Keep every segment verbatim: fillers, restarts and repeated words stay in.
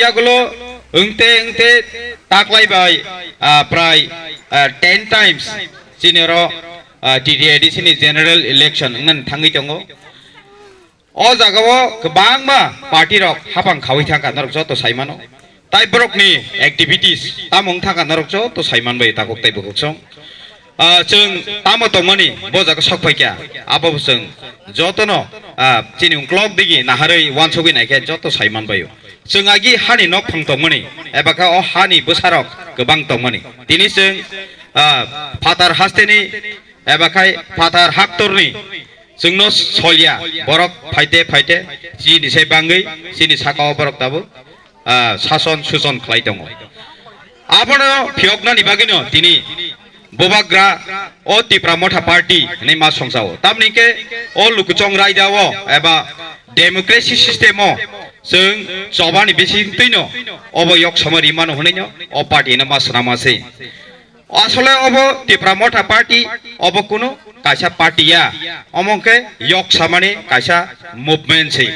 Yagulo wngte wngte taklai bai, ah, prai, ah, ten times chini oro, ah, T T A D C ni general election wngna thangwi tongo. O jagao kwbangma party rok hapang khawi thangkha norok joto saimano. Tai borokni activities tamo wng thangkha norok joto saiman bai takhuk tai bukhuk song. Ah, chwng tamo tongmani bo jaga sok phaikha, abo bo chwng jotono, ah, chini ungklok digi naharwi uansugwi naikhe joto saiman baio. Chwng agi hani nokphang tongmani, eba kha o hani bwsarok kwbang tongmani. Tini chwng, ah, phatar hasteni eba khai phatar haktorni chwngno solya borok phaite phaite chini sai bangwi chini sakao borok tabuk, ah, sason suson khlai tongo. Abono phiyoknani bagwino tini bubagra o Tipra Motha Party hinwi ma songchao. Tamni khe o lukuchong raida o eba democracy system o chwng chobani bisingtwino obo yok samari mano hwnwino o party no ma swnama se. Asole obo Tipra Motha Party, obo kunu kaisa party ya, omo khe yok samani kaisa movement se.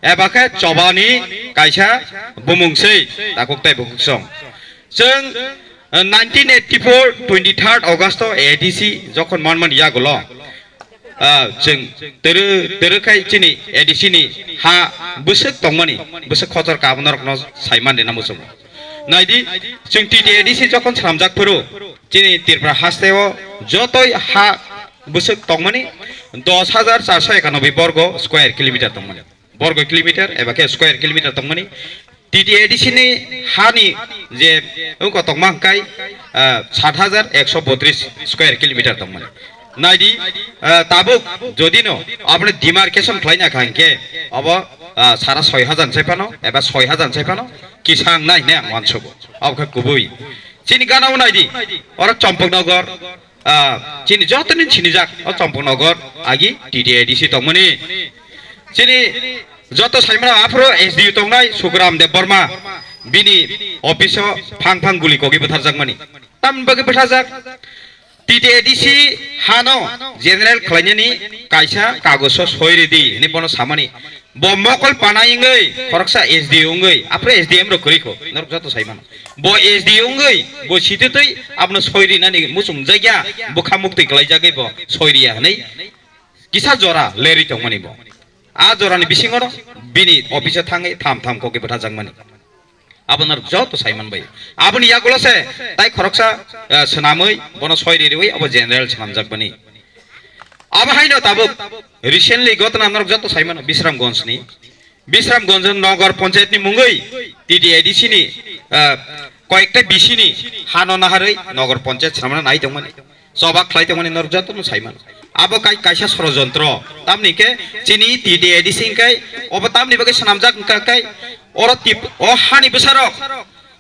Eba khe chobani kaisa bumung se, takhuk tai bukhuk song. Chwng, eh, nineteen eighty-four twenty-third August o A D C jokhon manmani yagulo, ah, chwng tero, tero khai chini A D C ni ha bwswk tongmani, bwswk khochor kabon norokno saiman rina muchungo. Naidi, chwng T T A D C jokhon swnamjak phuru, chini Tripura hasteo jotoi ha bwswk tongmani dos hajar charso ekanoboi borgo square kilometer tongmani. Borgo kilometer eba khe square kilometer tongmani. T T A D C ni hani je wngkha tongma hwnkhe, ah, sat hajar ekso botris square kilometer tongmani. Naidi, ah, tabuk jodino aboni demarcation khlaina kha hwnkhe abo, ah, sara soi hajar sai phano eba soi hajar sai phano kisang nai hinwi ang uansugo. Abo khe kubui. Chini gana-o naidi, oro Champaknagar, ah, chini jotoni sinijak o Champaknagar agi T T A D C tongmani. Chini joto saimano aphuru S D O tongnai Sukuram Debbarma, bini office o phang phang guli kogwi butharjakmani. Tamni bagwi butharjak? T T A D C hano general khlainani kaisa kagoso soi ridi hinwi bono samani. Bo mokol panai wngwi khoroksa S D O wngwi, aphuru S D M rok kwrwi kho, norok joto sai mano. Bo S D O wngwi bo sititwi abono soi rinani muchung jakya, bwkha muktwi kwlaijagwi bo soi riya hinwi kisa jora lerwi tongmani bo. A jorani bisingo no bini office o thangwi tham tham kogwi bwthajakmani. Abo norok joto sai manbai. Aboni yagulo se tai khoroksa, eh, swnamwi bono soi ririwi abo general swnamjakmani. Abo haino tabuk recently gotna norok joto sai mano Bisramganj ni. Bisramganj Nagar Panchayat ni mungwi T T A D C ni, eh, koyekta B C ni hano naharwi Nagar Panchayat swnamna nai tongmani. Choba khlai tongmani norok jotono sai mano. Abo kai-, kaisa sorojontro. Tamni khe chini T T A D C hwnkhe obo tamni bagwi swnamjak hwnkha khe oro tip-, o hani bwsarok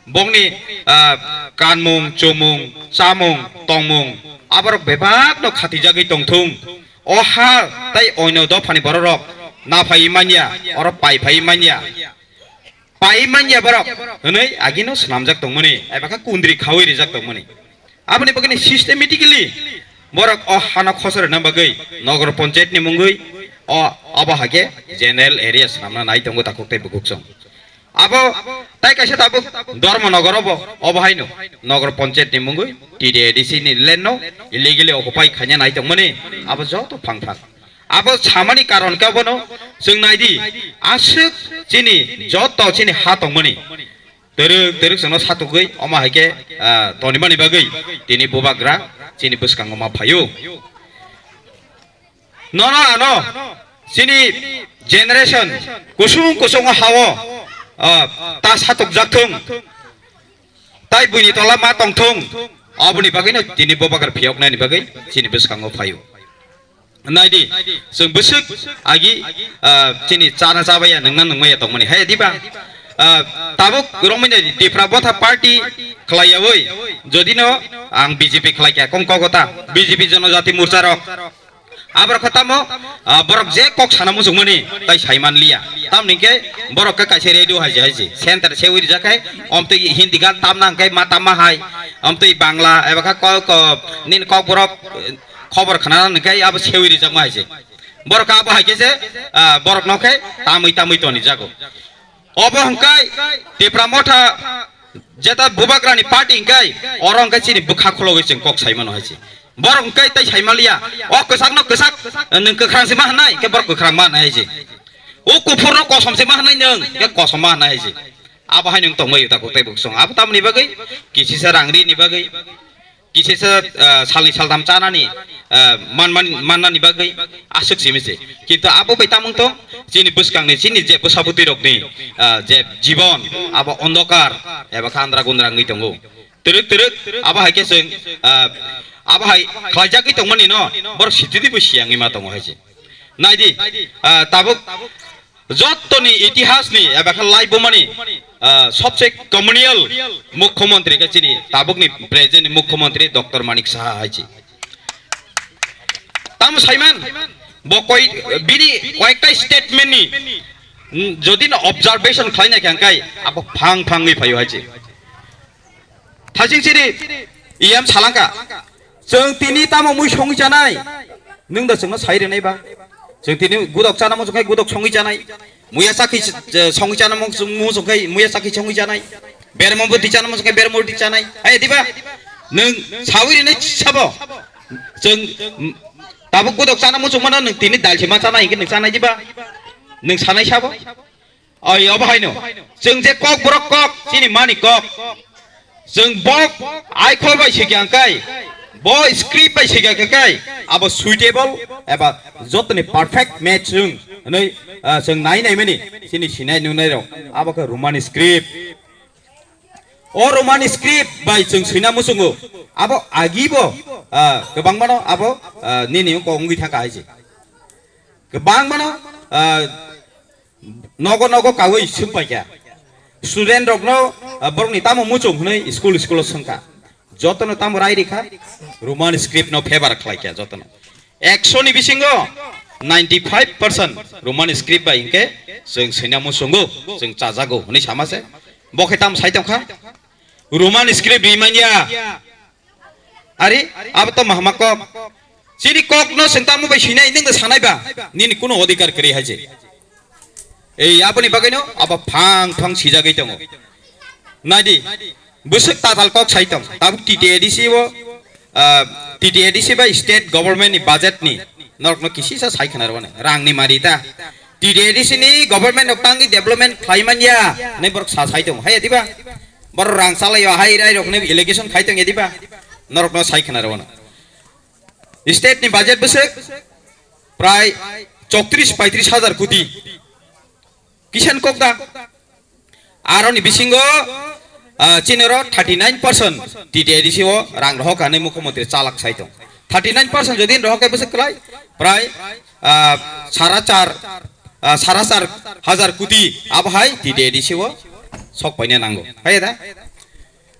bongni, ah, kanmung, chumung, chamung, tongmung aborok bebakno khatijagwi tongthung. O ha tai oino dophani bororok naphai manya, oro pai phai manya. Pai manya borok hwnwi agino swnamjak tongmani, eba kha kundri khaui rijak tongmani. Aboni bagwino systematically borok o hano khosor rwna bagwi Nagar Panchayat ni mungwi o, obo hakhe general area swnamna nai tongo takhuk tei bukhuk song. Abo tai kaisa tabuk Dharmanagar obo, obo haino Nagar Panchayat ni mungwi T T A D C ni land no illegally occupy khaina nai tongmani, abo joto phang phang. Abo samani karon khe abono chwng nai di, aswk chini joto chini ha tongmani twrwk twrwk chwngno satugwi omo hai khe, ah, tonimani bagwi tini bubagra chini bwskango ma phaio. Nono ano chini generation kusung kusung hao, ah, ta satukjak thung, tai buini tola ma tong thung, aboni bagwino tini bubagra phiyoknani bagwi chini bwskango phaio. Naidi, chwng bwswk agi, ah, chini chana chabaya, nwngna nwngmaya tongmani. Hai diba? Ah, tabuk romwi nai Tipra Motha Party khlaiyawi, jodino ang B J P khlaikha, kong kogota, B J P Jonojati Morcha rok. Aborok kho tamo, ah, borok je kok sana muchungmani, tai sai manliya. Tamni khe borok khe kaisa radio hai je hai je. Center sewi rijak hai, omtwi Hindi gan tamna hwnkhe ma tamma hai, omtwi Bangla, eba kha ko, ko, nini kok borok, khobor khna nang khe abo sewi rijakma hai se. Borok abo hai khe se, ah, borok no khe tamwi tamwi toni jago. Obo hwnkhe Tipra Motha jeta Bubagrani party hwnkhe oro hwnkhe chini bwkha khulogwi chwng kok sai mano hai se. Borok hwnkhe tei sai manliya. O kwchakno kwchak, nwng kwkhrang se ma hwnai, hwnkhe borok kwkhrang ma hwnai hai se. O kuphurno kosom se ma hwnai nwng, hwnkhe kosom ma hwnai hai se. Abo hai nwng tongbai ta kok tei bwsong. Abo tamoni bagwi, kisisa rang rini bagwi. Kisisa, ah, salni saltham chanani, ah, man, man, mannani bagwi aswk simi se. Kintu abo bai tamung tong, chini bwskangni, chini je bwsabwtwi rokni, ah, je jibon, abo ondokar eba kha andra gundra wngwi tongo. Twrwk twrwk, abo hai khe chwng, ah, abo hai khlaijagwi tongmani no, borok sitidi bo siyangwi ma tongo hai se. Naidi, ah, tabuk jottoni itihasni eba khe laibumani, ah, sobse communal mukhyamantri khe chini tabukni present mukhyamantri Doctor Manik Saha hai se. Tamo saiman, bo koi, bini koyekta statement ni, mm, jodi no observation khlaina khe hwnkhe abo phang phangwi phaio hai se. Thasing chini E M salangka. Chwng tini tamo mui songwi chanai? Nwng da chwngno sai rwnai ba? Chwng tini gudok chana muchung khai gudok songwi chanai. Muya chakhi ch-, ch-, songwi chana muchung, muchung khai muya chakhi songwi chanai. Bermo bwtwi chana muchung khai bermo bwtwi chanai. Hai diba? Nwng sawi rwnai sabo. Chwng, mm, tabuk gudok chana muchung mano nwng tini dal se ma chanai hwnkhe nwng chanai diba? Nwng sanai sabo? Oi, obo haino. Chwng je kok borok kok, chini mani kok. Chwng bo aikhol bai sikya hwnkhe, bo script bai sikya hwnkhe, abo suitable eba jotoni perfect match chwng hwnwi, ah, chwng nai nai mani, chini sinai nunai rok. Abo khe Roman script. O Roman script bai chwng swina muchungo. Abo agi bo, ah, kwbangmano abo, ah, nini kok wngwi thangkha hai se. Kwbangmano, ah, nogo nogo kawi swngpaikha. Student rokno, ah, borokni tamo muchung hwnwi school school o swngkha. Jotono tamo rai rikha, Roman script no favor khlaikha jotono. Ekso ni bisingo ninety five percent Roman script bai hinkhe chwng swina muchungo, chwng chajago hwnwi sama se. Bo khe tamo sai tongkha? Roman script rimanya. Ari, abo to mahama kok. Chini kok no sengtamo bai sinai, nung da sanai ba. Nini kuno odhikar kwrwi hai je. Ei, aboni bagwi no, abo phang phang sijagwi tongo. Naidi, bwswk tatal kok sai tong. Tabuk T T A D C o, ah, T T A D C bai state government ni budget ni norok no kisisa sai khna rwani. Rang ni mari ta. T T A D C ni government rok tangwi development khlai manya, nai borok sa sai tong. Hai diba? Borok rang salai o, hai rai rok ni allegation khai tong ya diba? Norok no sai khna rwani. State ni budget bwswk prai chowtris paitris hajar koti. Kisan kok da? Aroni bisingo, ah, chini oro thirty nine percent T T A D C o rang rohok hinwi mukhyamantri chalak sai tong. Thirty nine percent jodi rohok khe bwswk kwlai? Prai, ah, sara char, ah, sara char hajar koti abo hai T T A D C o sok paina nango. Hai da?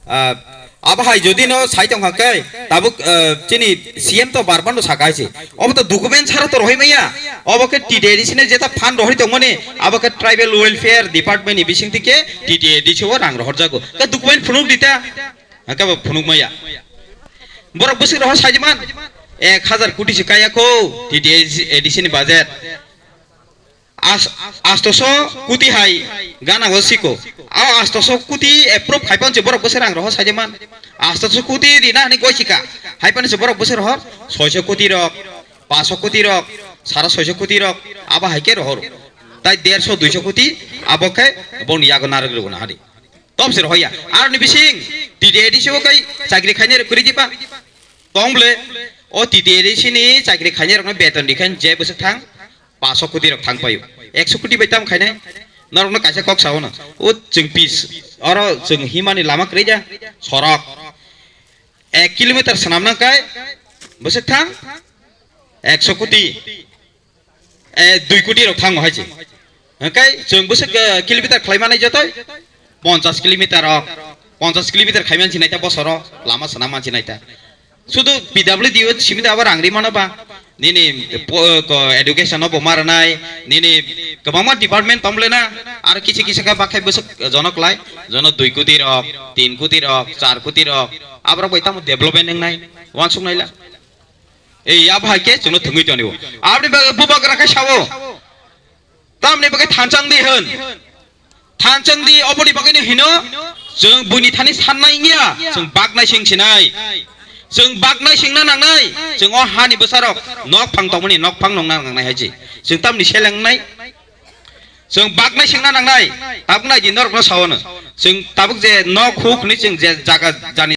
Ah, abo hai jodi no sai tong kha khe, tabuk, ah, chini C M to bar bar no saka hai se. Obo to document sara to rohoi maya. Obo khe T T A D C ni jeta fund rohoi tongmani, abo khe Tribal Welfare Department ni bising thike T T A D C o rang rohor jago. Khe document phunuk dita. Hake bo phunuk maya. Borok bwswk rohor sai man? Ek hajar koti se kaya kho T T A D C ni budget. As-, astoso koti hai gana o siko. A astoso koti approve khai panse borok bwswk rang rohor sai man. Astoso koti rina hani goi sika. Hai panse borok bwswk rohor soiso koti rok, paso koti rok, sara soiso koti rok, abo hai khe rohor. Tai derso duiso koti abo khe boni yago narwk rwna hari. Tom se rohor ya. Aroni bising T T A D C o kai chakri khainai rok kwrwi diba? Tong ble, o T T A D C ni chakri khainai rokno beton rikhain je bwswk thang, paso koti rok thang paio. Ekso koti bai tam khainai? Norokno kaisa kok sao no. O chwng pis, oro chwng himani lama kwrwi da, sorok. Ek kilometer swnam nang kai, bwswk thang, ekso koti. Eh, dui koti rok thango hai se. Hwnkhe chwng bwswk, eh, kilometer khlai manai jotoi? Ponchas kilometer rok. Ponchas kilometer khai mansi naita bosoro, lama sana mansi naita. Sudu P W D o simi da abo rang ri mano ba. Nini po-, ko education no bo maranai, nini kwbangma department tom lena, aro kisi kisi khe bakhai bwswk jono klai, jono dui koti rok, tin koti rok, char koti rok, aborok bai tamo development wngnai, wansuk naila. Ei, abo hai khe chwngno thwngwi tonio. Aboni bagwi bubagra khe sao. Tamni bagwi thanchang di hwn. Thanchang di oboni bagwi no hino, chwng buini thani sannai wngya, chwng baknai sing sinai. Chwng baknai singna nangnai, chwng o hani bwsarok nok phang tongmani nok phang nongna nangnai hai ji. Chwng tamni selengnai. Chwng baknai singna nangnai, tabuk nai di norok no sawano. Chwng tabuk je nok huk ni chwng je jaga jani